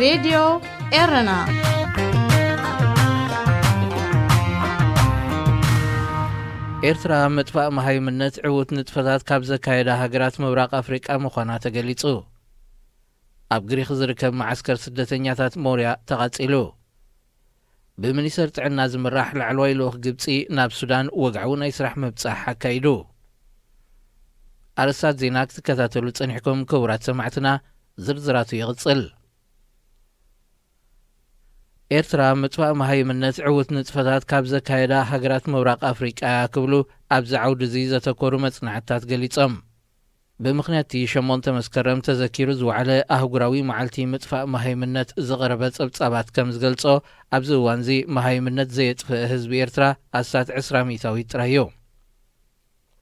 ሬድዮ ኤረና። ኤርትራ ምጥፋእ መሃይምነት ዕዉት ንጥፈታት ካብ ዘካየዳ ሃገራት ምብራቕ ኣፍሪቃ ምዃና ተገሊጹ። ኣብ ግሪኽ ዝርከብ መዓስከር ስደተኛታት ሞርያ ተቓጺሉ። ብሚኒስተር ጥዕና ዝምራሕ ላዕለዋይ ልኡኽ ግብጺ ናብ ሱዳን ወግዓዊ ናይ ስራሕ ምብጻሕ ኣካይዱ። ኣርእስታት ዜና ክትከታተሉ ጸኒሕኩም ክቡራት ሰማዕትና፣ ዝርዝራቱ ይቕጽል። ኤርትራ ምጥፋእ መሃይምነት ዕዉት ንጥፈታት ካብ ዘካየዳ ሃገራት ምብራቕ ኣፍሪቃ እያ ክብሉ ኣብዚ ዓውዲ እዚ ዘተኮሩ መጽናዕትታት ገሊጾም። ብምኽንያት እቲ ሸሞንተ መስከረም ተዘኪሩ ዝወዓለ ኣህጉራዊ መዓልቲ ምጥፋእ መሃይምነት ዝቐረበ ጸብጻባት ከም ዝገልጾ፣ ኣብዚ እዋንዚ መሃይምነት ዘየጥፍእ ህዝቢ ኤርትራ ኣስታት ዕስራ ሚእታዊት ጥራይ እዩ።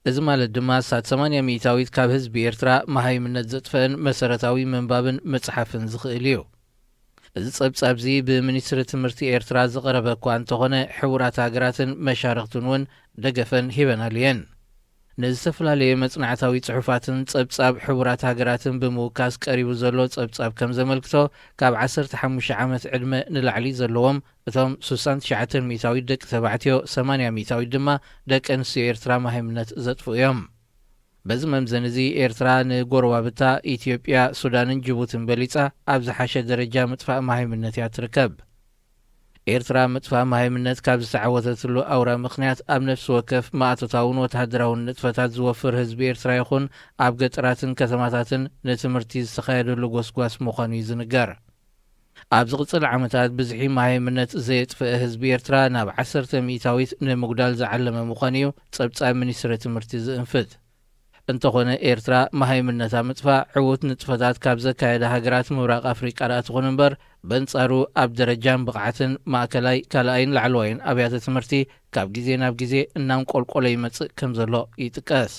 እዚ ማለት ድማ ኣስታት ሰማንያ ሚእታዊት ካብ ህዝቢ ኤርትራ መሃይምነት ዘጥፍእን መሰረታዊ ምንባብን ምጽሓፍን ዝኽእል እዩ። እዚ ጸብጻብዚ ብሚኒስትሪ ትምህርቲ ኤርትራ ዝቐረበ እኳ እንተኾነ፣ ሕቡራት ሃገራትን መሻርኽቱን እውን ደገፈን ሂበናሉ እየን። ንዝተፈላለየ መጽናዕታዊ ጽሑፋትን ጸብጻብ ሕቡራት ሃገራትን ብምውካስ ቀሪቡ ዘሎ ጸብጻብ ከም ዘመልክቶ፣ ካብ ዓሰርተ ሓሙሽተ ዓመት ዕድመ ንላዕሊ ዘለዎም፣ እቶም ስሳን ትሽዓተን ሚእታዊት ደቂ ተባዕትዮ፣ ሰማንያ ሚእታዊት ድማ ደቂ ኣንስትዮ ኤርትራ መሃይምነት ዘጥፍኡ እዮም። በዚ መምዘኒ እዚ ኤርትራ ንጎረባብታ ኢትዮጵያ፣ ሱዳንን ጅቡትን በሊጻ ኣብ ዝሓሸ ደረጃ ምጥፋእ መሃይምነት እያ ትርከብ። ኤርትራ ምጥፋእ መሃይምነት ካብ ዝተዓወተትሉ ኣውራ ምኽንያት፣ ኣብ ነፍሲ ወከፍ ማእቶታውን ወተሃደራውን ንጥፈታት ዝወፍር ህዝቢ ኤርትራ ይኹን ኣብ ገጠራትን ከተማታትን ንትምህርቲ ዝተኻየደሉ ጎስጓስ ምዃኑ እዩ ዝንገር። ኣብ ዝቕጽል ዓመታት ብዝሒ መሃይምነት ዘየጥፍእ ህዝቢ ኤርትራ ናብ ዓሰርተ ሚእታዊት ንምጉዳል ዝዓለመ ምዃኑ እዩ ጸብጻብ ሚኒስትሪ ትምህርቲ ዝእንፍት። እንተኾነ፣ ኤርትራ መሃይምነታ ምጥፋእ ዕዉት ንጥፈታት ካብ ዘካየዳ ሃገራት ምብራቕ ኣፍሪቃ ደኣ ትኹን እምበር፣ በንጻሩ ኣብ ደረጃን ብቕዓትን ማእከላይ፣ ካልኣይን ላዕለዋይን ኣብያተ ትምህርቲ ካብ ግዜ ናብ ግዜ እናንቆልቆለ ይመጽእ ከም ዘሎ ይጥቀስ።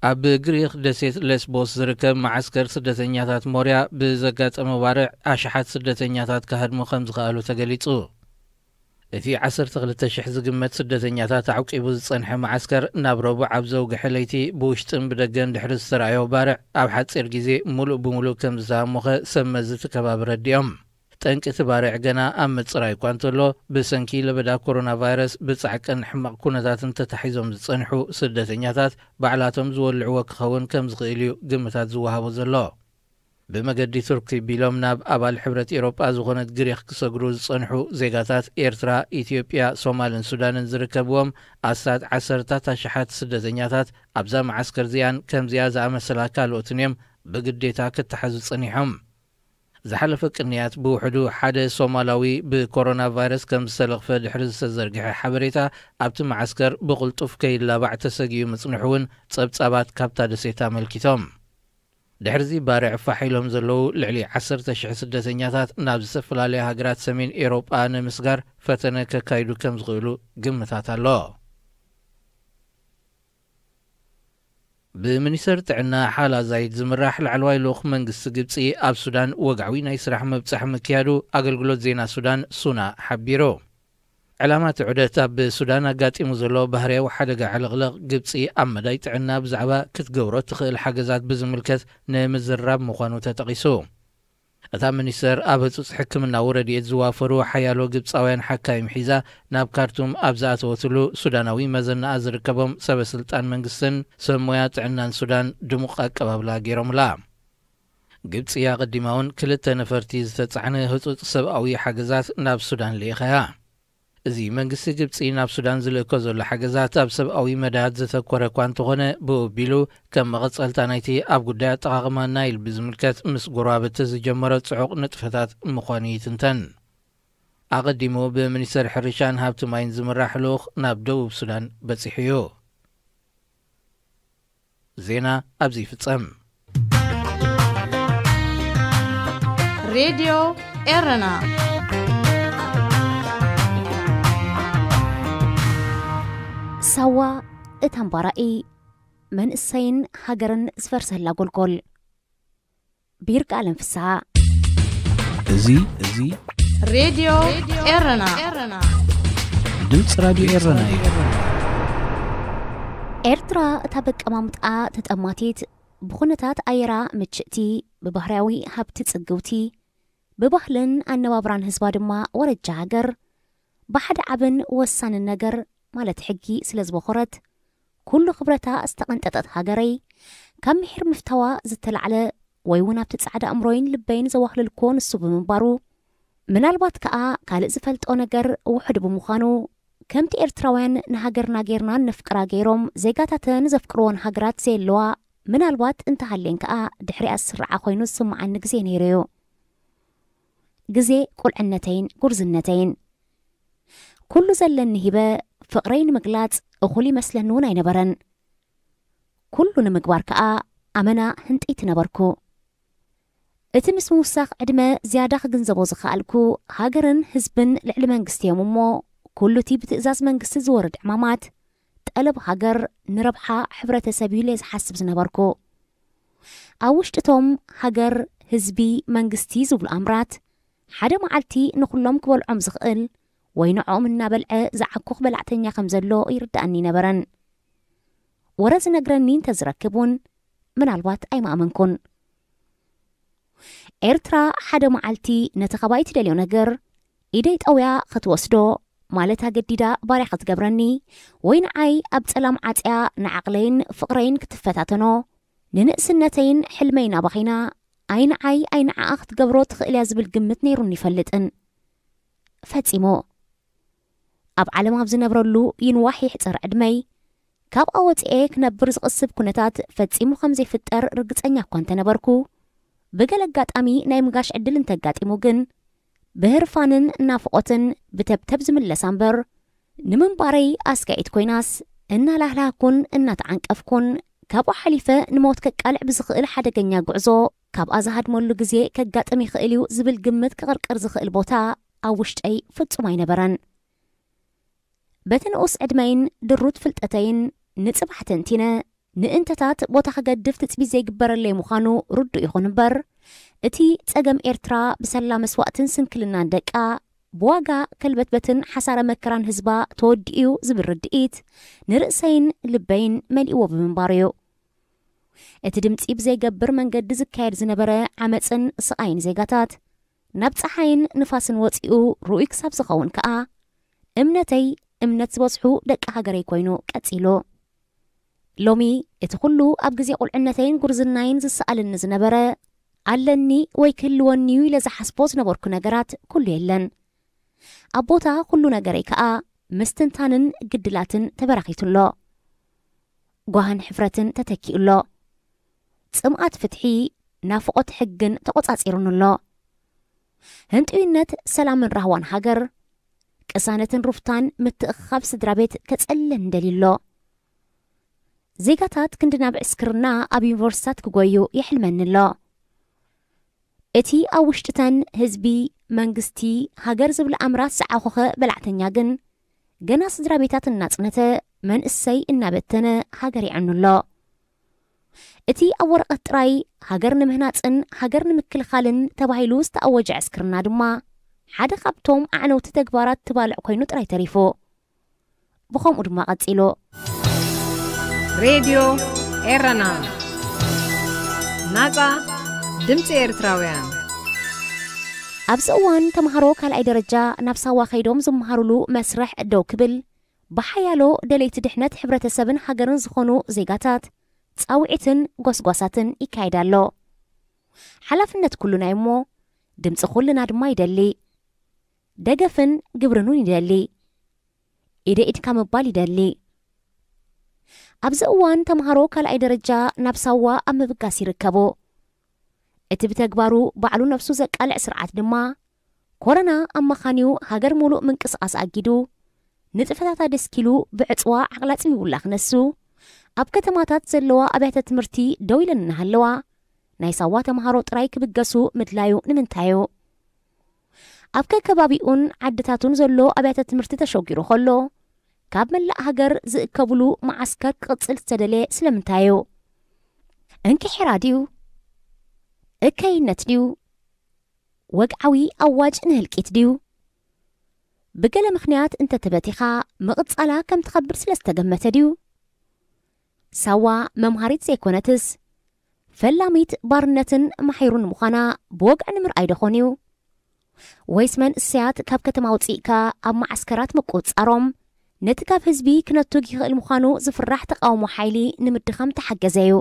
ኣብ ግሪኽ ደሴት ሌስቦስ ዝርከብ መዓስከር ስደተኛታት ሞርያ ብዘጋጠመ ባርዕ ኣሽሓት ስደተኛታት ክሃድሙ ከም ዝኸኣሉ ተገሊጹ። እቲ ዓሰርተ ክልተ ሽሕ ዝግመት ስደተኛታት ኣዕቂቡ ዝጸንሐ መዓስከር፣ ናብ ረቡዕ ኣብ ዘውግሐ ለይቲ ብውሽጥን ብደገን ድሕሪ ዝተራእዮ ባርዕ፣ ኣብ ሓጺር ግዜ ምሉእ ብምሉእ ከም ዝተሃሞኸ ሰብ መዚ እቲ ከባቢ ረዲኦም። ጠንቂ እቲ ባርዕ ገና ኣብ ምጽራይ እኳ እንተሎ፣ ብሰንኪ ለበዳ ኮሮና ቫይረስ ብጻዕቅን ሕማቕ ኩነታትን ተታሒዞም ዝጸንሑ ስደተኛታት፣ ባዕላቶም ዝወልዕዎ ክኸውን ከም ዝኽእል እዩ ግምታት ዝወሃቦ ዘሎ። ብመገዲ ቱርኪ ቢሎም ናብ ኣባል ሕብረት ኤውሮጳ ዝኾነት ግሪኽ ክሰግሩ ዝጸንሑ ዜጋታት ኤርትራ፣ ኢትዮጵያ፣ ሶማልን ሱዳንን ዝርከብዎም ኣስታት ዓሰርታት ኣሽሓት ስደተኛታት፣ ኣብዛ መዓስከር እዚኣን ከምዚኣ ዝኣመሰላ ካልኦትን እዮም ብግዴታ ክተሓዙ ጸኒሖም። ዝሓለፈ ቅንያት ብውሕዱ ሓደ ሶማላዊ ብኮሮና ቫይረስ ከም ዝተለኽፈ ድሕሪ ዝተዘርግሐ ሓበሬታ፣ ኣብቲ መዓስከር ብቕልጡፍ ከይላባዕ ተሰጊኡ ምጽንሑ እውን ጸብጻባት ካብታ ደሴት ኣመልኪቶም። ድሕሪዚ ባርዕ ፋሕ ኢሎም ዘለዉ ልዕሊ ዓሰርተ ሽሕ ስደተኛታት ናብ ዝተፈላለያ ሃገራት ሰሜን ኤውሮጳ ንምስጋር ፈተነ ከካይዱ ከም ዝኽእሉ ግምታት ኣሎ። ብሚኒስተር ጥዕና ሓላ ዛይድ ዝምራሕ ላዕለዋይ ልኡኽ መንግስቲ ግብጺ ኣብ ሱዳን ወግዓዊ ናይ ስራሕ ምብጻሕ ምክያዱ ኣገልግሎት ዜና ሱዳን ሱና ሓቢሩ። ዕላማ እቲ ዑደት ኣብ ሱዳን ኣጋጢሙ ዘሎ ባህርያዊ ሓደጋ ዕልቕልቕ ግብጺ ኣብ መዳይ ጥዕና ብዛዕባ ክትገብሮ እትኽእል ሓገዛት ብዝምልከት ንምዝርራብ ምዃኑ ተጠቒሱ። እታ ሚኒስተር ኣብ ህጹጽ ሕክምናዊ ረድኤት ዝዋፈሩ ሓያሎ ግብጻውያን ሓካይም ሒዛ ናብ ካርቱም ኣብ ዝኣተወትሉ፣ ሱዳናዊ መዘናኣ ዝርከቦም ሰበ ስልጣን መንግስትን ሰብ ሞያ ጥዕናን ሱዳን ድሙቕ ኣቀባብላ ገይሮምላ። ግብጺ ኣቐዲማ እውን ክልተ ነፈርቲ ዝተጻዕነ ህጹጽ ሰብኣዊ ሓገዛት ናብ ሱዳን ልኢኻ እያ። እዚ መንግስቲ ግብጺ ናብ ሱዳን ዝልእኮ ዘሎ ሓገዛት ኣብ ሰብኣዊ መዳያት ዘተኮረ እኳ እንተኾነ፣ ብኡ ኣቢሉ ከም መቐጸልታ ናይቲ ኣብ ጉዳይ ኣጠቓቕማ ናይል ብዝምልከት ምስ ጎረባብቲ ዝጀመሮ ጽዑቕ ንጥፈታት ምዃኑ ይትንተን። ኣቐዲሙ ብሚኒስተር ሕርሻን ሃብቲ ማይን ዝምራሕ ልኡኽ ናብ ደቡብ ሱዳን በጺሑ እዩ። ዜና ኣብዚ ይፍጸም። ሬድዮ ኤረና። ሳዋ እታ እምባ ራእይ፣ መንእሰይን ሃገርን ዝፈርሰላ ጎልጎል። ብይርቃለም ፍስሃ። እዚ፣ እዚ ሬድዮ ኤረና። ድምፂ ራድዮ ኤረና እዩ። ኤርትራ እታ በቀማምጣ ተጠማቲት፣ ብኹነታት ኣየራ ምችእቲ፣ ብባህርያዊ ሃብቲ ጽግውቲ፣ ብባህልን ኣነባብራን ህዝባ ድማ ወረጃ ሃገር፣ ብሓደ ዓብን ወሳንን ነገር ማለት ሕጊ ስለ ዝበኾረት፣ ኩሉ ክብረታ ዝተቐንጠጠት ሃገረይ፣ ካብ ምሒር ምፍታዋ ዝተላዕለ ወይ እውን ኣብቲ ጻዕዳ ኣእምሮይን ልበይን ዘዋህለልኩዎ ንሱ ብምንባሩ፣ ምናልባት ከኣ ካልእ ዝፈልጦ ነገር ውሑድ ብምዃኑ፣ ከምቲ ኤርትራውያን ንሃገርና ጌርና ነፍቅራ ገይሮም ዜጋታተን ዘፍቅርወን ሃገራት ዘየለዋ፣ ምናልባት እንተሃልየን ከኣ ድሕሪኣ ዝስርዓ ኮይኑ ዝስምዓኒ ግዜ ነይሩ እዩ። ግዜ ቁልዕነተይን ጉርዝነተይን። ኩሉ ዘለኒ ሂበ ፍቕረይ ንምግላጽ እኹል ይመስለኒ እውን ኣይነበረን። ኩሉ ንምግባር ከኣ ኣመና ህንጥይቲ ነበርኩ። እቲ ምስ ምውሳኽ ዕድመ ዝያዳ ክግንዘቦ ዝኸኣልኩ፣ ሃገርን ህዝብን ልዕሊ መንግስቲ እዮም እሞ፣ ኩሉ እቲ ብትእዛዝ መንግስቲ ዝወርድ ዕማማት፣ ጠለብ ሃገር ንረብሓ ሕብረተሰብ እዩ ኢለ ዝሓስብ ዝነበርኩ። ኣብ ውሽጢ እቶም ሃገር፣ ህዝቢ፣ መንግስቲ ዝብሉ ኣምራት፣ ሓደ መዓልቲ ንኹሎም ክበልዖም ዝኽእል ወይ ንዕኦም እናበልዐ ዝዓኩኽ በላዕተኛ ከም ዘሎ ይርድኣኒ ኣይነበረን። ወረ ዝነግረኒ እንተዝረክብ እውን ምናልባት ኣይምኣመንኩን። ኤርትራ ሓደ መዓልቲ ነቲ ካባይ ትደልዮ ነገር ኢደይ ጠውያ ክትወስዶ፣ ማለት ኣገዲዳ ባርያ ክትገብረኒ፣ ወይ ንዓይ ኣብ ጸላም ዓጽያ ንዓቕለይን ፍቕረይን ክትፈታተኖ፣ ንንእስነተይን ሕልመይን ኣባኺና፣ ኣይ ንዓይ ኣይ ንዓኣ ክትገብሮ ትኽእል እያ ዝብል ግምት ነይሩኒ ይፈልጥን። ፈጺሙ። ኣብ ዓለም ኣብ ዝነብረሉ ይንዋሕ ይሕጸር ዕድመይ፣ ካብኣ ወጺኤ ክነብር ዝቕስብ ኩነታት ፈጺሙ ከም ዘይፍጠር ርግጸኛ እኳ እንተነበርኩ፣ ብገለ ኣጋጣሚ ናይ ምጋሽ ዕድል እንተጋጢሙ ግን፣ ብህርፋንን ናፍቖትን ብተብተብ ዝምለሳ እምበር፣ ንምንባረይ ኣስጋኢት ኮይናስ፣ እናላህላህኩን እናተዓንቀፍኩን፣ ካብኡ ሓሊፈ ንሞት ከቃልዕ ብዝኽእል ሓደገኛ ጉዕዞ፣ ካብኣ ዝሃድመሉ ግዜ ከጋጥም ይኽእል እዩ ዝብል ግምት ክቕርቅር ዝኽእል ቦታ ኣብ ውሽጠይ ፍጹም ኣይነበረን። በቲ ንኡስ ዕድመይን ድሩት ፍልጠተይን ንጽባሕ ተንቲነ፣ ንእንተታት ቦታ ክገድፍ ትጽቢት ዘይግበረለይ ምዃኑ ርዱእ ይኹን እምበር፣ እቲ ጸገም ኤርትራ ብሰላ መስዋእትን ስንክልናን ደቃ፣ ብዋጋ ከልበትበትን ሓሳረ መከራን ህዝባ ተወዲኡ እዩ ዝብል ርድኢት ንርእሰይን ልበይን መሊእዎ ብምንባሩ እዩ። እቲ ድምጺ ብዘይገብር መንገዲ ዝካየድ ዝነበረ ዓመጽን ስቓይን ዜጋታት፣ ናብ ጸሓይን ንፋስን ወጺኡ ርኡይ ክሳብ ዝኸውን ከኣ፣ እምነተይ እምነት ዝበዝሑ ደቂ ሃገረይ ኮይኑ ቀጺሉ። ሎሚ እቲ ኩሉ ኣብ ግዜ ቁልዕነተይን ጉርዝናይን ዝሰኣለኒ ዝነበረ፣ ኣለኒ ወይ ክህልወኒ እዩ ኢለ ዝሓስቦ ዝነበርኩ ነገራት ኩሉ የለን። ኣብ ቦታ ኩሉ ነገረይ ከኣ ምስትንታንን ግድላትን ተበራኺቱ ኣሎ። ጓህን ሕፍረትን ተተኪኡ ኣሎ። ጽምኣት ፍትሒ፣ ናፍቖት ሕግን ተቖጻጺሩኒ ኣሎ። ህንጡይነት ሰላምን ራህዋን ሃገር፣ ቅሳነትን ሩፍታን ምትእኽኻብ ስድራ ቤት ከጸልለኒ ደልዩ ኣሎ። ዜጋታት ክንዲ ናብ ዕስክርና ኣብ ዩኒቨርሲታት ክጎዩ የሕልመኒ ኣሎ። እቲ ኣብ ውሽጥተን ህዝቢ፣ መንግስቲ፣ ሃገር ዝብል ኣምራት ዝዓኾኸ በላዕተኛ ግን፣ ገና ስድራ ቤታት እናጽነተ፣ መንእሰይ እናበተነ ሃገር የዕኑ ኣሎ። እቲ ኣብ ወረቐት ጥራይ ሃገር ንምህናጽን ሃገር ንምክልኻልን ተባሂሉ ዝተኣወጀ ዕስክርና ድማ፣ ሓደ ካብቶም ኣዕነውቲ ተግባራት ትባልዕ ኮይኑ ጥራይ ተሪፉ። ብኸምኡ ድማ ቀጺሉ። ሬድዮ ኤረና፣ ናጻ ድምጺ ኤርትራውያን። ኣብዚ እዋን ተምሃሮ ካልኣይ ደረጃ ናብ ሳዋ ከይዶም ዝመሃሩሉ መስርሕ ደው ክብል፣ ብሓያሎ ደለይቲ ድሕነት ሕብረተሰብን ሃገርን ዝኾኑ ዜጋታት ጻውዒትን ጎስጓሳትን ይካየድ ኣሎ። ሓላፍነት ኩሉና እዩ እሞ፣ ድምጺ ኩልና ድማ ይደሊ። ደገፍን ግብርን እውን ይደሊ። ኢደ ኢድካ ምባል ይደሊ። ኣብዚ እዋን ተምሃሮ ካልኣይ ደረጃ ናብ ሳዋ ኣብ ምብጋስ ይርከቡ። እቲ ብተግባሩ ባዕሉ ነብሱ ዘቃልዕ ስርዓት ድማ፣ ኮረና ኣብ መኻንዩ ሃገር ሙሉእ ምንቅስቓስ ኣጊዱ፣ ንጥፈታት ኣደስኪሉ ብዕጽዋ ዓቕላጽቢቡላ ክነሱ፣ ኣብ ከተማታት ዘለዋ ኣብያተ ትምህርቲ ደው ኢለን እናሃለዋ፣ ናይ ሳዋ ተምሃሮ ጥራይ ክብገሱ ምድላዩ ንምንታይ እዩ? ኣብ ከከባቢኡን ዓድታቱን ዘሎ ኣብያተ ትምህርቲ ተሸጊሩ ከሎ፣ ካብ መላእ ሃገር ዝእከብሉ መዓስከር ክቕጽል ዝተደልየ ስለምንታይ እዩ? እንክሕራ ድዩ? እከይነት ድዩ? ወግዓዊ ኣዋጅ ንህልቂት ድዩ? ብገለ ምኽንያት እንተተበቲኻ ምቕጻላ ከም ትኸብድ ስለ ዝተገመተ ድዩ? ሳዋ መምሃሪት ዘይኮነትስ፣ ፈላሚት ባርነትን ማሒሩን ምዃና ብወግዒ ንምርኣይ ዶ ኾን እዩ? ወይስ መንእሰያት ካብ ከተማ ኣውጺእካ ኣብ መዓስከራት ምቁጽጻሮም ነቲ ካብ ህዝቢ ክነቱግ ይኽእል ምዃኑ ዝፍራሕ ተቓውሞ ሓይሊ ንምድኻም ተሓገዘ እዩ?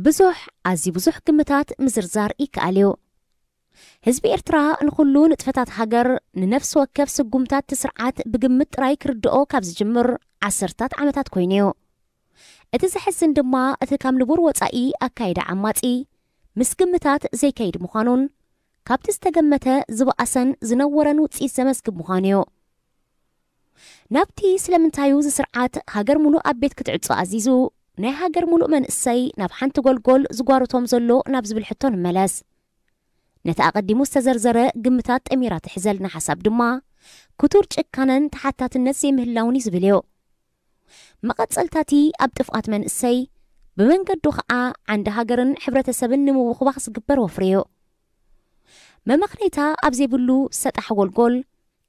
ብዙሕ፣ ኣዝዩ ብዙሕ ግምታት ምዝርዛር ይከኣል እዩ። ህዝቢ ኤርትራ ንኹሉ ንጥፈታት ሃገር፣ ንነፍሲ ወከፍ ስጉምታት እቲ ስርዓት ብግምት ጥራይ ክርድኦ ካብ ዝጅምር ዓሰርታት ዓመታት ኮይኑ እዩ። እቲ ዘሕዝን ድማ እቲ ካብ ንቡር ወጻኢ ኣካይዳ ዓማጺ ምስ ግምታት ዘይከይድ ምዃኑን ካብቲ ዝተገመተ ዝበኣሰን ዝነወረን ውጽኢት ዘመዝግብ ምዃኑ እዩ። ናብቲ ስለምንታዩ እዚ ስርዓት ሃገር ሙሉእ ኣብ ቤት ክትዕጾ ኣዚዙ ናይ ሃገር ሙሉእ መንእሰይ ናብ ሓንቲ ጎልጎል ዝጓርቶም ዘሎ ናብ ዝብል ሕቶ ንመለስ። ነቲ ኣቐዲሙ ዝተዘርዘረ ግምታት ጠሚራ ትሕዘልና ሓሳብ ድማ ክቱር ጭካነን ተሓታትነት ዘይምህላውን እዩ ዝብል እዩ። መቐጸልታቲ ኣብ ጥፍኣት መንእሰይ ብመንገዱ ኸኣ ዓንዲ ሃገርን ሕብረተሰብን ንምውኽባኽ ዝግበር ወፍሪ እዩ። መመኽነይታ ኣብ ዘይብሉ ሰጣሕ ጎልጎል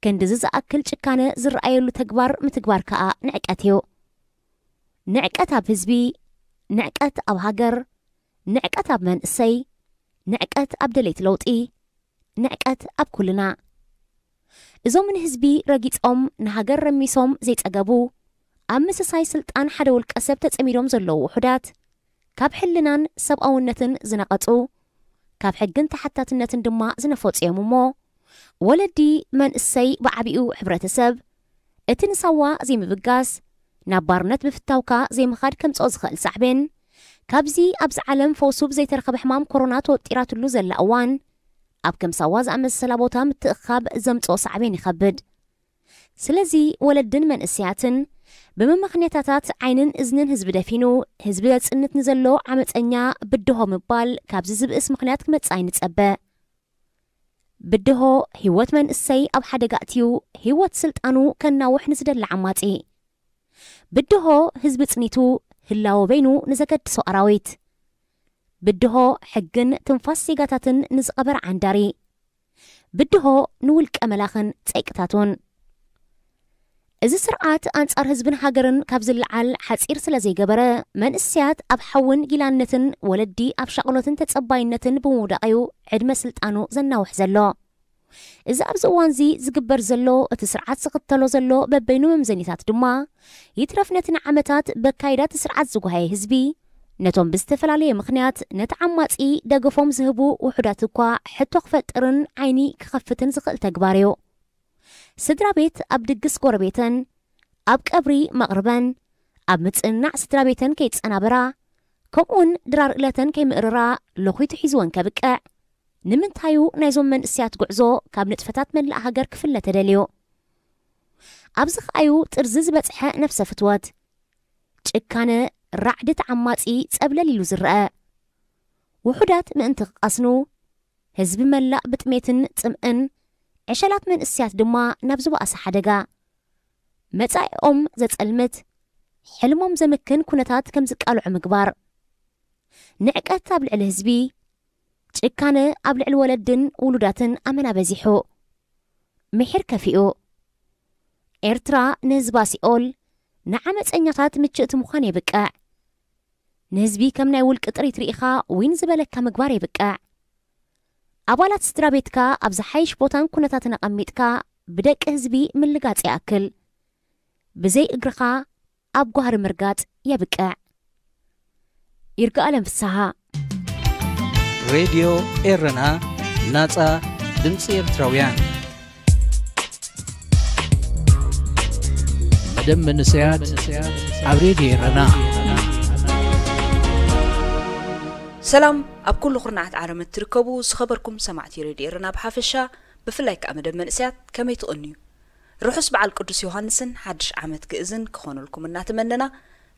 ክንድዚ ዝኣክል ጭካነ ዝረኣየሉ ተግባር ምትግባር ከኣ ንዕቀት እዩ። ንዕቀት ኣብ ህዝቢ፣ ንዕቀት ኣብ ሃገር፣ ንዕቀት ኣብ መንእሰይ፣ ንዕቀት ኣብ ደለይቲ ለውጢ፣ ንዕቀት ኣብ ኩልና። እዞም ንህዝቢ ረጊጾም ንሃገር ረሚሶም ዘይጸገቡ፣ ኣብ ምስሳይ ስልጣን ሓደ ውልቀ ሰብ ተጸሚዶም ዘለዉ ውሑዳት፣ ካብ ሕልናን ሰብኣውነትን ዝነቐጹ፣ ካብ ሕግን ተሓታትነትን ድማ ዝነፈጹ እዮም እሞ፣ ወለዲ፣ መንእሰይ፣ ብዓቢኡ ሕብረተሰብ፣ እቲ ንሳዋ ዘይምብጋስ፣ ናብ ባርነት ብፍታውካ ዘይምኻድ ከምጽኦ ዝኽእል ሳዕቤን፣ ካብዚ ኣብዚ ዓለም ፈውሱ ብዘይተረኸበ ሕማም ኮሮና ተወጢራትሉ ዘላ እዋን፣ ኣብ ከም ሳዋ ዝኣመሰላ ቦታ ምትእኻብ ዘምጽኦ ሳዕቤን ይኸብድ። ስለዚ ወለድን መንእሰያትን ብመመኽንያታታት ዓይንን እዝንን ህዝቢ ደፊኑ፣ ህዝቢ ዘጽንት ንዘሎ ዓመጸኛ ብድሆ ምባል ካብዚ ዝብእስ ምኽንያት ክመጽእ ኣይንጸበ። ብድሆ ህይወት መንእሰይ ኣብ ሓደጋ ኣእትዩ፣ ህይወት ስልጣኑ ከናውሕ ንዝደሊ ዓማጺ። ብድሆ ህዝቢ ጽኒቱ ህላወ በይኑ ንዘገድሶ ኣራዊት። ብድሆ ሕግን ትንፋስ ዜጋታትን ንዝቐበረ ዓንዳሪ። ብድሆ ንውልቀ መላኽን ጸይቅታቱን። እዚ ስርዓት ኣንጻር ህዝብን ሃገርን ካብ ዝለዓል ሓጺር ስለ ዘይገበረ፣ መንእሰያት ኣብ ሓውን ጊላነትን ወለዲ ኣብ ሻቕሎትን ተጸባይነትን ብምውዳቕ እዩ ዕድመ ስልጣኑ ዘናውሕ ዘሎ። እዚ ኣብዚ እዋንዚ ዝግበር ዘሎ፣ እቲ ስርዓት ዝኽተሎ ዘሎ በበይኑ መምዘኒታት ድማ፣ ይትረፍ ነቲ ንዓመታት በካይዳ እቲ ስርዓት ዝጓሃየ ህዝቢ፣ ነቶም ብዝተፈላለየ ምኽንያት ነቲ ዓማጺ ደገፎም ዝህቡ ውሑዳት እኳ ሕቶ ክፈጥርን ዓይኒ ክኸፍትን ዝኽእል ተግባር እዩ። ስድራ ቤት ኣብ ድግስ ጎረቤተን፣ ኣብ ቀብሪ መቕርበን፣ ኣብ ምጽንናዕ ስድራ ቤተን ከይጸናበራ፣ ከምኡውን ድራር እለተን ከይምእርራ ለኺቱ ሒዝወን ከብቅዕ፣ ንምንታዩ ናይዞም መንእሰያት ጉዕዞ ካብ ንጥፈታት መላእ ሃገር ክፍለ ተደልዩ? ኣብዚ ኸኣዩ ጥርዚ ዝበጽሐ ነፍሰ ፍትወት፣ ጭካነ ራዕዲ ተዓማጺ ጸብለል ኢሉ ዝረአ። ውሑዳት ምእንቲ ክቐስኑ፣ ህዝቢ መላእ ብጥሜትን ጽምእን፣ ዕሸላት መንእሰያት ድማ ናብ ዝበኣሰ ሓደጋ፣ መጻኢኦም ዘጸልምት፣ ሕልሞም ዘምክን ኩነታት ከም ዝቃልዑ ምግባር። ንዕቀት ኣብ ልዕሊ ህዝቢ፣ ጭካነ ኣብ ልዕሊ ወለድን ውሉዳትን ኣመና በዚሑ። ምሒር ከፊኡ። ኤርትራ ንህዝባ ሲኦል፣ ንዓመጸኛታት ምችእቲ ምዃን የብቅዕ። ንህዝቢ ከም ናይ ውልቂ ጥሪት ርኢኻ ዊን ዝበለካ ምግባር የብቅዕ። ኣባላት ስድራ ቤትካ ኣብ ዝሓይሽ ቦታን ኩነታትን ኣቐሚጥካ ብደቂ ህዝቢ ምልጋጽ ይኣክል። ብዘይ እግርኻ ኣብ ጓህሪ ምርጋጽ የብቅዕ። ይርጋኣለም ፍስሃ። ሬድዮ ኤረና፣ ናጻ ድምጺ ኤርትራውያን። መደብ መንእሰያት ኣብ ሬድዮ ኤረና። ሰላም ኣብ ኩሉ ኩርናዓት ዓለም እትርከቡ ዝኸበርኩም ሰማዕቲ ሬድዮ ኤረና ብሓፈሻ፣ ብፍላይ ከኣ መደብ መንእሰያት ከመይ ትቕንዩ? ርሑስ በዓል ቅዱስ ዮሃንስን ሓድሽ ዓመት ግእዝን ክኾነልኩም እናተመነና፣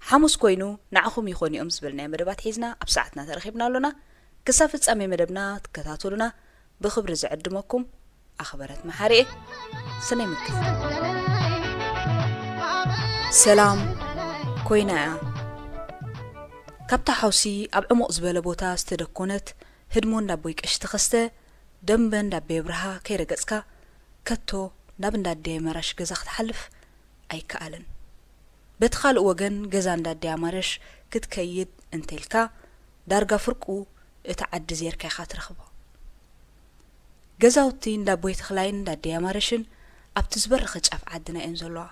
ሓሙስ ኮይኑ ንዓኹም ይኾኑ እዮም ዝበልናዮ መደባት ሒዝና ኣብ ሰዓትና ተረኺብና ኣሎና። ክሳብ ፍጻሜ መደብና ትከታተሉና ብኽብሪ ዝዕድመኩም ኣኽበረት መሓሪኤ። ሰናይ ምክት። ሰላም ኮይና እያ። ካብታ ሓውሲ ኣብ ዕሙቕ ዝበለ ቦታ ዝተደኮነት ህድሞ እንዳቦይ ቀሺ ተኸስተ፣ ደንበ እንዳቤ ብርሃ ከይረገጽካ፣ ከቶ ናብ እንዳዴ መራሽ ገዛ ክትሓልፍ ኣይከኣልን። በቲ ካልእ ወገን ገዛ እንዳዴ ኣማረሽ ክትከይድ እንተልካ፣ ዳርጋ ፍርቁ እቲ ዓዲ ዜርካ ኢኻ ትረኽቦ። ገዛውቲ እንዳ ኣቦይ ተኽላይን እንዳ ኣደይ ኣማረሽን ኣብቲ ዝበረኸ ጫፍ ዓድና እየን ዘለዋ።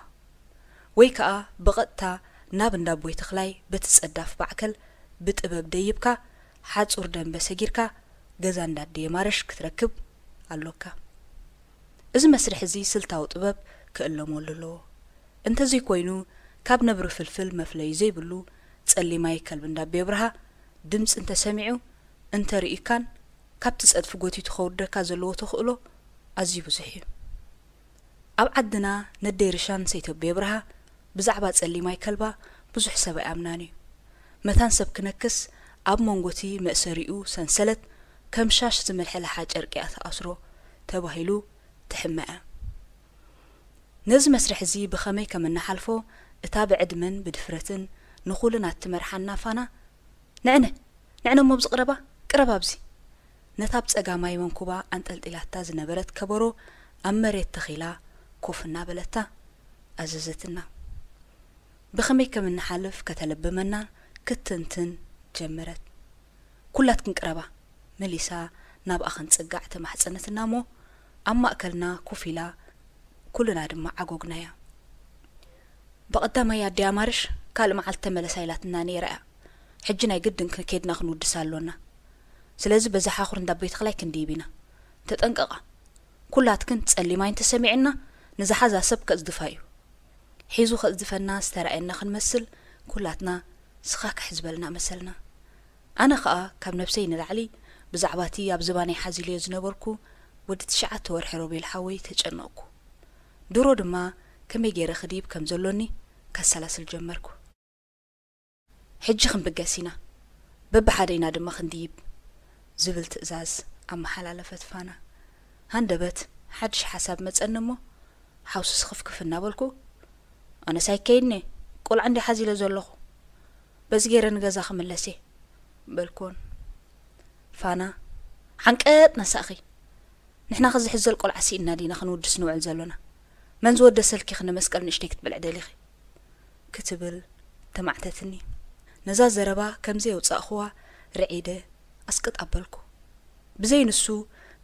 ወይ ከኣ ብቐጥታ ናብ እንዳ ኣቦይ ተኽላይ በቲ ጸዳፍ ማዕከል ብጥበብ ደይብካ፣ ሓጹር ደንበ ሰጊርካ፣ ገዛ እንዳ ኣደይ ኣማረሽ ክትረክብ ኣሎካ። እዚ መስርሕ እዚ ስልታዊ ጥበብ ክእለመሉ ኣለዎ። እንተዘይኮይኑ፣ ካብ ነብሪ ፍልፍል መፍለዩ ዘይብሉ ጸሊማይ ከልቢ እንዳ ኣቤ ብርሃ፣ ድምጺ እንተሰሚዑ፣ እንተርኢካን፣ ካብቲ ጸድፊ ጎቲቱ ከውርደካ ዘለዎ ተኽእሎ ኣዝዩ ብዙሕ እዩ። ኣብ ዓድና ነደይ ርሻን ሰይተቤ ብርሃ ብዛዕባ ጸሊማይ ከልባ ብዙሕ ሰብ ኣይኣምናን እዩ። መታን ሰብ ክነክስ ኣብ መንጎቲ መእሰሪኡ ሰንሰለት ከም ሻሽ ዝመልሐለሓ ጨርቂ እያ ትኣስሮ ተባሂሉ ትሕመ እያ። ነዚ መስርሕ እዚ ብኸመይ ከም እንሓልፎ እታ ብዕድመን ብድፍረትን ንኹልና እትመርሓና ፋና፣ "ንዕነ፣ ንዕነ እሞ ኣብዚ ቅረባ፣ ቅረባ ኣብዚ!" ነታ ኣብ ጸጋማይ መንኩባ ኣንጠልጢላታ ዝነበረት ከበሮ ኣብ መሬት ተኺላ ኮፍ እናበለታ ኣዘዘትና። ብኸመይ ከም እንሓልፍ ከተለብመና ክትትንትን ጀመረት። "ኩላትክን ቅረባ!" መሊሳ ናብኣ ክንጽጋዕ ተማሕጸነትና እሞ፣ ኣብ ማእከልና ኮፍ ኢላ፣ ኩልና ድማ ዓጎግናያ። "ብቐዳማይ ኣደይ ኣማርሽ ካልእ መዓልቲ ተመለሳ ኢላትና ነይራ እያ። ሕጂ ናይ ግድን ከይድና ክንውድሳ ኣሎና። ስለዚ በዚ ሓኹር እንዳ ኣቦይ ተኽላይ ክንድይብ ኢና። ተጠንቀቓ። ኩላትክን ጸሊማይ እንተሰሚዕና፣ ንዝሓዛ ሰብ ከጽድፋ እዩ። ሒዙ ከጽድፈና ዝተራእየና ክንመስል፣ ኩላትና ስኻክሕ ዝበልና መሰልና። ኣነ ኸኣ ካብ ነብሰይ ንላዕሊ ብዛዕባ እቲ ኣብ ዝባነይ ሓዚለዮ ዝነበርኩ ወዲ ትሽዓተ ወርሒ ሮቤል ሓወይ ተጨነቕኩ። ድሮ ድማ ከመይ ገይረ ክድይብ ከም ዘሎኒ ከሰላስል ጀመርኩ። "ሕጂ ክንብገስ ኢና፣ በብሓደ ኢና ድማ ክንድይብ" ዝብል ትእዛዝ ኣመሓላለፈት ፋና። ሃንደበት ሓድሽ ሓሳብ መጸኒ እሞ፣ ሓውሲ ስኽፍክፍ እናበልኩ፣ "ኣነስ ኣይከይድን እየ፣ ቆልዓ እንድየ ሓዚለ ዘለኹ። በዚ ገይረ ንገዛ ክምለስ እየ" በልኩወን። ፋና፣ "ሓንቀጥ ነሳእኺ፣ ንሕና ኸዚ ሕዘል ቆልዓ ስኢንና ዲና ክንውድስ ንውዕል ዘሎና? መን ዝወደሰልኪ ክንዲ መስቀል ንእሽተይ ክትበልዒ ደሊኺ?" ክትብል ተማዕተትኒ። ነዛ ዘረባ ከም ዘየውጻእኹዋ ርዒደ ኣስቅጥ ኣበልኩ። ብዘይ ንሱ፣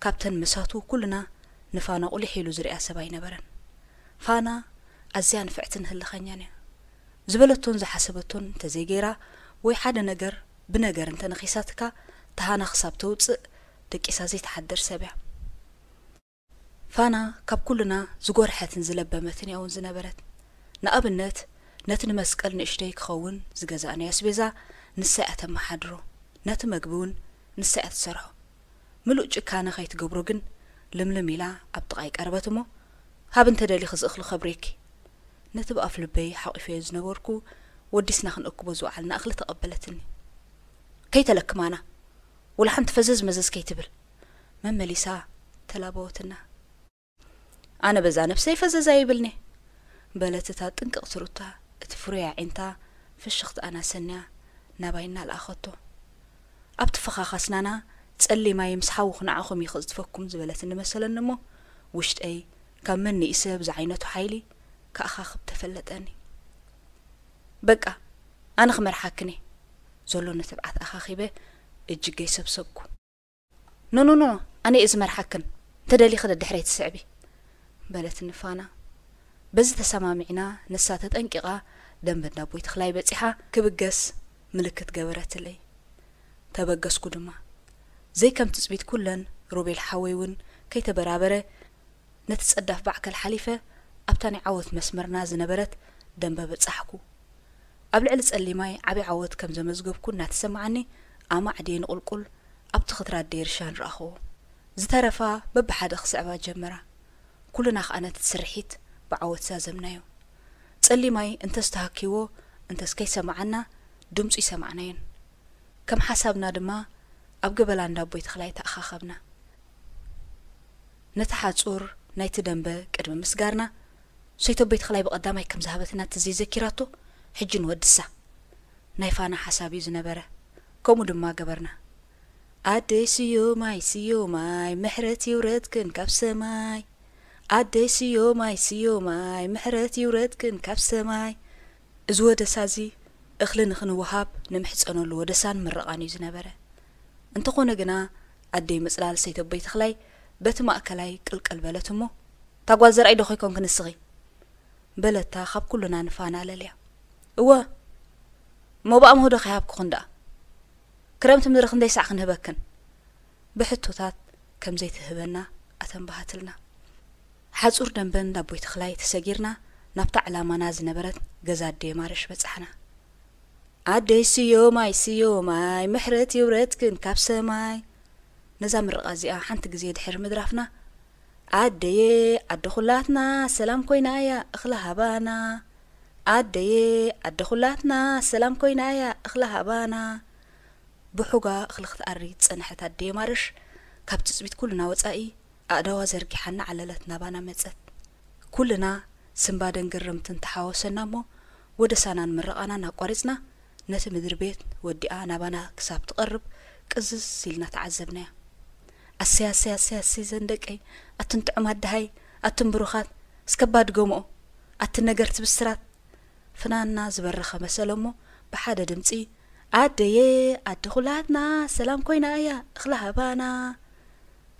ካብተን መሳቱ ኩልና ንፋና ቁሊሕ ኢሉ ዝሪኣ ሰብ ኣይነበረን። ፋና ኣዝያ ንፍዕትን ህልኸኛን እያ። ዝበለቶን ዝሓሰበቶን እንተዘይገይራ ወይ ሓደ ነገር ብነገር እንተነኺሳትካ፣ ተሃና ክሳብ ተውጽእ ደቂሳ ዘይትሓድር ሰብ እያ። ፋና ካብ ኩልና ዝጎርሐትን ዝለበመትን እያ እውን ዝነበረት። ንኣብነት፣ ነቲ ንመስቀል ንእሽተይ ክኸውን ዝገዛእናዮ ኣስቤዛ ንሳ እያ ተመሓድሮ፣ ነቲ መግቢ እውን ንሳ እያ ትሰርሖ። ምሉእ ጭካነ ከይትገብሮ ግን ልምልም ኢላ ኣብ ጥቓይ ቀረበት እሞ፣ "ሃቢ እንተደሊኺ እዚ እኽሊ ከብርየኪ!" ነቲ ብኣፍ ልበይ ሓቂፈዮ ዝነበርኩ ወዲስና ክንእክቦ ዝወዓልና እኽሊ ተቐበለትኒ። "ከይተለክማና፣ ወላ ሓንቲ ፈዘዝ መዘዝ ከይትብል!" መመሊሳ ተላበወትና። "ኣነ በዛ ነብሰይ ፈዘዝ ኣይብልኒ!" በለት እታ ጥንቅቕቲ ሩታ፣ እቲ ፍሩይ ኣዒንታ ፍሽኽትኣን ኣሰንያ ናባይ እናለኣኸቶ። ኣብቲ ፈኻኻስናና፣ "ጸሊማይ ምስ ሓውኺ ንዓኹም እዩ ክጽድፈኩም" ዝበለትኒ መሰለኒ እሞ፣ ውሽጠይ ካብ መን ንኢሰ ብዝዓይነቱ ሓይሊ ክኣኻኽብ ተፈለጠኒ። "በቃ፣ ኣነ ክመርሓክን እየ" ዘሎኒ ትብዓት ኣኻኺበ እጅገይ ሰብሰብኩ። "ኖ፣ ኖ፣ ኖ፣ ኣነ እየ ዝመርሓክን፣ እንተደሊኺ ደድሕረይ ትስዕቢ" በለትኒ ፋና። በዚ ተሰማሚዕና፣ ንሳ ተጠንቂቓ ደንበ እንዳ ኣቦይ ተኽላይ በጺሓ ክብገስ ምልክት ገበረትለይ። ተበገስኩ ድማ። ዘይከም ትጽቢት ኩለን፣ ሮቤል ሓወይ እውን ከይተበራበረ፣ ነቲ ጸዳፍ ማዕከል ሓሊፈ፣ ኣብታ ናይ ዓወት መስመርና ዝነበረት ደንበ በጻሕኩ። ኣብ ልዕሊ ጸሊማይ ዓቢ ዓወት ከም ዘመዝገብኩ እናተሰማዓኒ፣ ኣማዕድየ ንቑልቁል ኣብቲ ክትራድ ደይርሻን ረኣኽዎ። ዝተረፋ በብሓደ ክስዕባ ጀመራ። ኩልና ከኣ ነቲ ስርሒት ብዓወት ዛዘምናዮ። ጸሊማይ እንተስ ተሃኪዎ፣ እንተስ ከይሰማዓና፣ ድምጹ ይሰማዕናዮን። ከም ሓሳብና ድማ ኣብ ገበላ እንዳ ኣቦይ ተኽላይ ተኣኻኸብና። ነቲ ሓጹር ናይቲ ደንበ ቅድሚ ምስጋርና፣ ሰይተቦይ ተኽላይ ብቐዳማይ ከም ዝሃበትና እንተዘይዘኪራቶ፣ ሕጂ ንወድሳ። ናይ ፋና ሓሳብ እዩ ዝነበረ። ከምኡ ድማ ገበርና። ኣደይ ስዮማይ ስዮማይ፣ ምሕረት ይውረድክን ካብ ሰማይ። ኣደይ ስዮማይ ስዮማይ፣ ምሕረት ይውረድክን ካብ ሰማይ። እዚ ወደሳ እዚ እኽሊ ንኽንወሃብ ንምሕጸነሉ ወደሳን ምርቓን እዩ ዝነበረ። እንተኾነ ግና ኣደይ ምጽላል ሰይተቦይ ተኽላይ በቲ ማእከላይ ቅልቅል በለት እሞ፣ "እታ ጓል ዘርኣይ ዶ ኾይኮንኪ ንስኺ?" በለታ ካብ ኩልና ንፋና ኣለልያ። "እወ፣ እሞ ብኣምሆ ዶ ከይሃብኩኽን ደኣ? ክረምቲ ምድሪ ክንደይ ሳዕ ክንህበክን?" ብሕቶታት ከም ዘይትህበና ኣተንባሃትልና። ሓጹር ደንበን ዳቦይ ተኽላይ ተሰጊርና ናብታ ዕላማና ዝነበረት ገዛ ኣደይ ማረሽ በጻሕና። "ኣደይ ስዮማይ ስዮማይ ምሕረት ይውረድክን ካብ ሰማይ." ነዛ ምርቓ እዚኣ ሓንቲ ግዜ ድሕሪ ምድራፍና፣ "ኣደየ ኣደ ኩላትና ሰላም ኮይና እያ እኽሊ ሃባና። ኣደየ ኣደ ኩላትና ሰላም ኮይና እያ እኽሊ ሃባና." ብሑጋ እኽሊ ክትኣሪ ዝጸንሐት ኣደየ ማረሽ ካብ ትጽቢት ኩልና ወጻኢ ኣእዳዋ ዘርጊሓ እናዓለለት ናባና መጸት። ኩልና ስንባደን ግርምትን ተሓወሰና እሞ፣ ወደሳናን ምርቓናን ኣቋሪጽና፣ ነቲ ምድሪ ቤት ወዲኣ ናባና ክሳብ ትቐርብ ቅዝዝ ኢልና ተዓዘብናያ። "ኣሰይ፣ ኣሰይ፣ ኣሰይ፣ ኣሰይ፣ ዘን ደቀይ፣ ኣትን ጥዑማት ደሃይ፣ ኣትን ብሩኻት፣ እስከ ባድገምኦ፣ ኣትን ነገርቲ ብስራት!" ፍናንና ዝበረኸ መሰለ እሞ፣ ብሓደ ድምጺ፣ "ኣደየ፣ ኣደ ኩላትና ሰላም ኮይና እያ እኽሊ ሃባና!"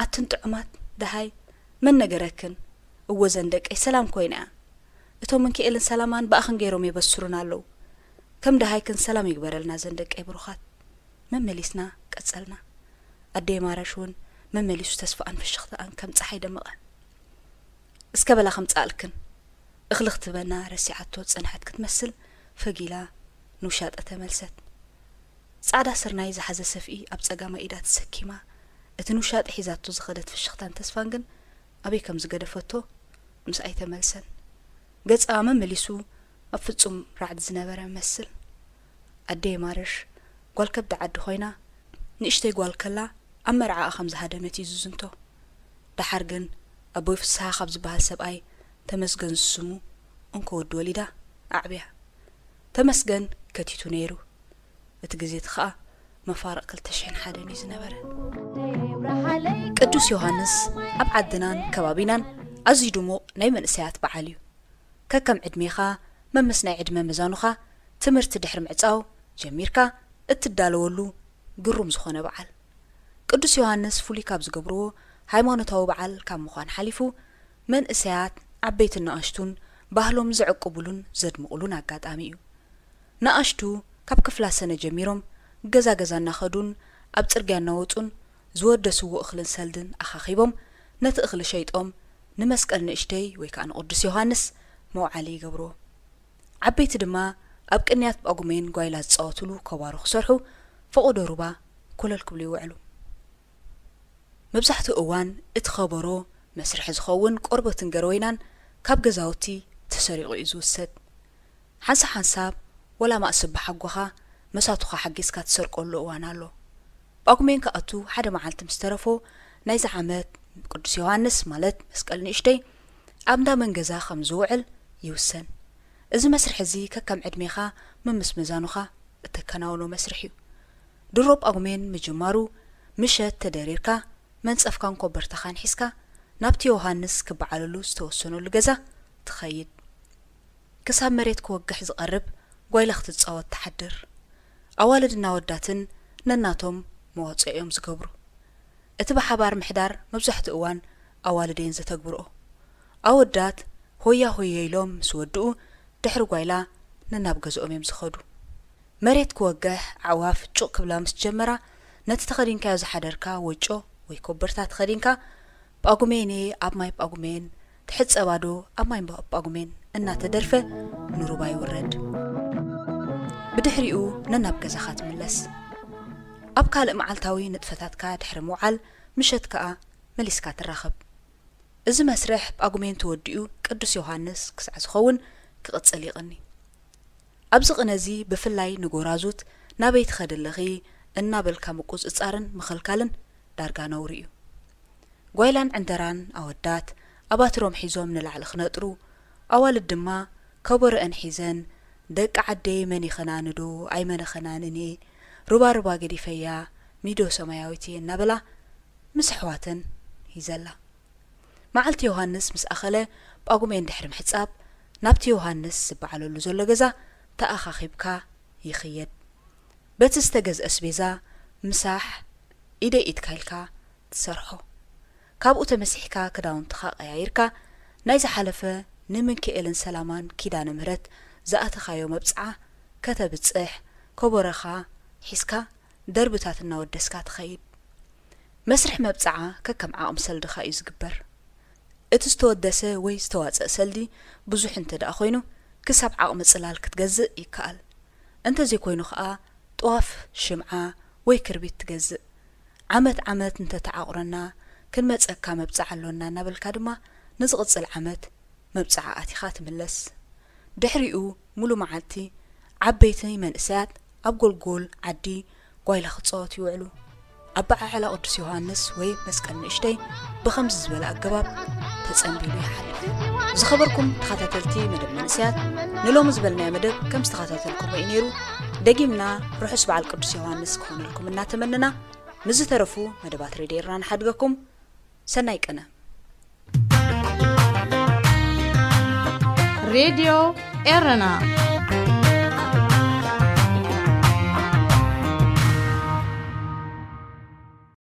ኣትን ጥዑማት ደሃይ፣ መን ነገረክን? እወ ዘን ደቀይ ሰላም ኮይና እያ። እቶም ምንክኤልን ሰላማን ብኣኽን ገይሮም የበስሩና ኣለዉ። ከም ደሃይክን ሰላም ይግበረልና ዘን ደቀይ ብሩኻት። መመሊስና ቀጸልና። ኣደይ ማረሽ እውን መመሊሱ ተስፋኣን ፍሽኽታኣን ከም ጸሓይ ደመቐ። "እስከ በላ ከምጽኣልክን?" እኽሊ ክትህበና ረሲዓቶ ዝጸንሐት ክትመስል ፈጊላ ንውሻጠ ተመልሰት። ጻዕዳ ስርናይ ዝሓዘ ሰፍኢ ኣብ ጸጋማይ ኢዳ ተሰኪማ፣ እቲ ንውሻጠ ሒዛቶ ዝኸደት ፍሽኽታን ተስፋን ግን ኣበይ ከም ዝገደፈቶ ምስኣ ኣይተመልሰን። ገጻ መመሊሱ ኣብ ፍጹም ራዕዲ ዝነበረ መስል። ኣደይ ማረሽ ጓል ከብዲ ዓዲ ኮይና፣ ንእሽተይ ጓል ከላ ኣብ መርዓኣ ከም ዝሃደመት እዩ ዝዝንቶ። ደሓር ግን ኣቦይ ፍስሃ ካብ ዝበሃል ሰብኣይ ተመስገን ዝስሙ እንኮ ወዲ ወሊዳ ኣዕብያ። ተመስገን ከቲቱ ነይሩ። እቲ ግዜ እቲ ኸኣ መፋርቕ ክልተ ሽሕን ሓደን እዩ ዝነበረ። ቅዱስ ዮሃንስ ኣብ ዓድናን ከባቢናን ኣዝዩ ድሙቕ ናይ መንእሰያት በዓል እዩ። ከከም ዕድሜኻ መምስ ናይ ዕድመ መዛኑኻ ትምህርቲ ድሕሪ ምዕጻው ጀሚርካ እትዳለወሉ ግሩም ዝኾነ በዓል። ቅዱስ ዮሃንስ ፍሉይ ካብ ዝገብርዎ ሃይማኖታዊ በዓል ካብ ምዃን ሓሊፉ፣ መንእሰያት ዓበይትን ንኣሽቱን ባህሎም ዘዕቁቡሉን ዘድምቑሉን ኣጋጣሚ እዩ። ንኣሽቱ ካብ ክፍላ ሰነ ጀሚሮም ገዛ ገዛ እናኸዱን ኣብ ጽርግያ እናወጹን ዝወደስዎ እኽልን ሰልድን ኣኻኺቦም ነቲ እኽሊ ሸይጦም ንመስቀል ንእሽተይ ወይ ከኣ ንቅዱስ ዮሃንስ መውዓሊ ይገብርዎ። ዓበይቲ ድማ ኣብ ቅንያት ጳጉሜን ጓይላ ዝጻወቱሉ ከባሮ ክሰርሑ ፈቐዶ ሩባ ኮለል ክብሉ ይውዕሉ። መብዛሕትኡ እዋን እቲ ከበሮ መስርሒ ዝኸውን ቆርበትን ገረወይናን ካብ ገዛውቲ ተሰሪቑ እዩ ዝውሰድ። ሓንሳብ ሓንሳብ ወላ ማእስባ ሓጎኻ መሳቱኻ ሓጊዝካ ትሰርቀሉ እዋን ኣሎ። ጳጉሜን ክኣቱ ሓደ መዓልቲ ምስ ተረፎ ናይዚ ዓመት ቅዱስ ዮሃንስ ማለት መስቀል ንእሽተይ ኣብ እንዳ መን ገዛ ከም ዝውዕል ይውሰን። እዚ መስርሕ እዚ ከከም ዕድሜኻ መምስ መዛኑኻ እተከናውኖ መስርሕ እዩ። ድሮ ጳጉሜን ምጅማሩ ምሸት ተደሪርካ መንጸፍካን ኮበርታኻን ሒዝካ ናብቲ ዮሃንስ ክበዓለሉ ዝተወሰነሉ ገዛ ትኸይድ። ክሳብ መሬት ክወግሕ ዝቐርብ ጓይላ ክትጻወት ትሓድር። ኣዋልድን ኣወዳትን ነናቶም መዋጽኦ እዮም ዝገብሩ። እቲ ብሓባር ምሕዳር መብዛሕትኡ እዋን ኣዋልድ እየን ዘተግብርኦ። ኣወዳት ሆያ ሆየ ኢሎም ምስ ወድኡ ድሕሪ ጓይላ ነናብ ገዝኦም እዮም ዝኸዱ። መሬት ክወግሕ ኣዕዋፍ ጩቕ ክብላ ምስ ጀመራ ነቲ ተኸዲንካዮ ዝሓደርካ ወጮ ወይ ኮበርታ ተኸዲንካ ጳጉሜን እየ ኣብ ማይ ጳጉሜን ትሕጸባ ዶ ኣብ ማይ ጳጉሜን እናተደርፈ ንሩባ ይውረድ። ብድሕሪኡ ነናብ ገዛኻ ትምለስ። ኣብ ካልእ መዓልታዊ ንጥፈታትካ ድሕሪ ምውዓል ምሸት ከኣ መሊስካ ትራኸብ። እዚ መስርሕ ጳጉሜን ተወዲኡ ቅዱስ ዮሃንስ ክሳዕ ዝኸውን ክቕጽል ይቕኒ። ኣብዚ ቅነ እዚ ብፍላይ ንጎራዙት ናበይ ትኸዲ ኣለኺ እናበልካ ምቁጽጻርን ምኽልካልን ዳርጋ ነውሪ እዩ። ጓይላን ዕንደራን ኣወዳት ኣባትሮም ሒዞም ንላዕሊ ክነጥሩ፣ ኣዋልድ ድማ ከበሮአን ሒዘን ደቂ ዓደይ መን ይኸናንዶ ኣይመን ኸናንኔ ሩባ ሩባ ገዲፈያ ሚዶ ሰማያዊት እየ እናበላ ምስ ኣሕዋተን ይዘላ። መዓልቲ ዮሃንስ ምስ ኣኸለ ጳጉሜን ድሕሪ ምሕጻብ ናብቲ ዮሃንስ ዝበዓለሉ ዘሎ ገዛ ተኣኻኺብካ ይኽየድ። በቲ ዝተገዝአ ኣስቤዛ ምሳሕ ኢደይ ኢድካ ኢልካ ትሰርሖ። ካብኡ ተመሲሕካ ክዳውንትኻ ቀያይርካ ናይ ዝሓለፈ ንምንክኤልን ሰላማን ኪዳነ ምህረት ዝኣተኻዮ መብጽዓ ከተብጽሕ ከበሮኻ ሒዝካ ደርብታት እናወደስካ ትኸይድ። መስርሕ መብጽዓ ከከም ዓቕሚ ሰልድኻ እዩ ዝግበር። እቲ ዝተወደሰ ወይ ዝተዋጸእ ሰልዲ ብዙሕ እንተ ደኣ ኮይኑ ክሳብ ዓቕሚ ጽላል ክትገዝእ ይከኣል። እንተዘይኮይኑ ኸኣ ጥዋፍ፣ ሽምዓ ወይ ክርቢት ትገዝእ። ዓመት ዓመት እንተተዓቑረና ክንመጸካ መብጽዓ ኣሎና እናበልካ ድማ ንዝቕጽል ዓመት መብጽዓ ኣቲኻ ትምለስ። ድሕሪኡ ሙሉ መዓልቲ ዓበይቲ መንእሰያት ኣብ ጎልጎል ዓዲ ጓይላ ክጻወቱ ይውዕሉ። ኣበዓዕላ ቅዱስ ዮሃንስ ወይ መስቀል ንእሽተይ ብኸምዚ ዝበለ ኣገባብ ተጸንቢሉ ይሓልፍ። ዝኸበርኩም ተኸታተልቲ መደብ መንእሰያት፣ ንሎሚ ዝበልናዮ መደብ ከም ዝተኸታተልኩሞ እዩ ነይሩ። ደጊምና ርሑስ በዓል ቅዱስ ዮሃንስ ክኾነልኩም እናተመንና፣ ንዝተረፉ መደባት ሬድዮ ኤርና ንሓድገኩም። ሰናይ ቅነ። ሬድዮ ኤረና